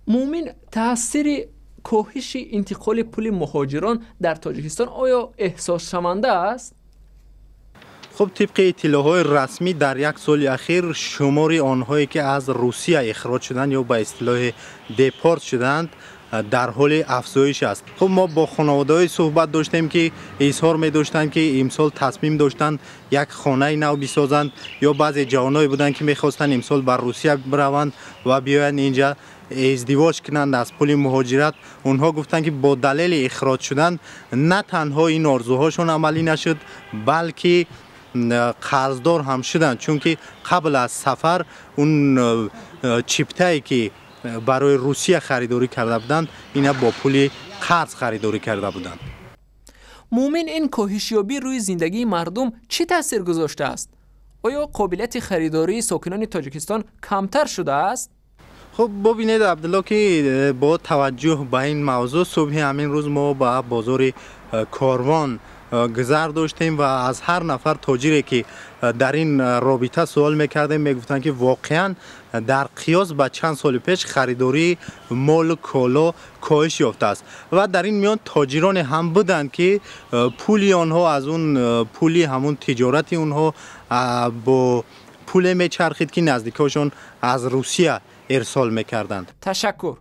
Муъмин, таъсири коҳиши интиқоли пули муҳоҷирон дар Тоҷикистон оё эҳсосшаванда аст? Хуб, тибқи иттилоъҳои расмӣ, дар як соли ахир шумори онҳое, ки аз Русия ихроҷ шуданд ё ба истилоҳи депорт шуданд, дар ҳоли афзоиш аст. Хуб, мо бо хонаводаҳое суҳбат доштем, ки изҳор медоштанд, ки имсол тасмим доштанд як хонаи нав бисозанд, ё баъзе ҷавоное буданд, ки мехостанд имсол ба Русия бираванд ва биёянд инҷа издивоҷ кунанд аз пули муҳоҷират. Онҳо гуфтанд, ки бо далели ихроҷ шудан на танҳо ин орзуҳошон амалӣ нашуд, балки қарздор ҳам шуданд, чунки қабл аз сафар он чиптае, ки барои Русия харидорӣ карда буданд, ина бо пули қарз харидорӣ карда буданд. Муъмин, ин коҳишёбӣ рӯи зиндагии мардум чӣ таъсир гузоштааст? Оё қобилияти харидории сокинони Тоҷикистон камтар шудааст? Хуб, бубинед, Абдулло, ки бо таваҷҷӯҳ ба ин мавзӯъ субҳи ҳамин рӯз мо ба бозори Корвон гузар доштем ва аз ҳар нафар тоҷире, ки дар ин робита суол мекардем, мегуфтанд, ки воқеан дар қиёс ба чанд соли пеш харидории молу коло коҳиш ёфтааст. Ва дар ин миён тоҷироне ҳам буданд, ки пули онҳо аз он пули ҳамун тиҷорати онҳо бо пуле мечархид, ки наздикҳошон аз Русия ирсол мекарданд. Ташаккур.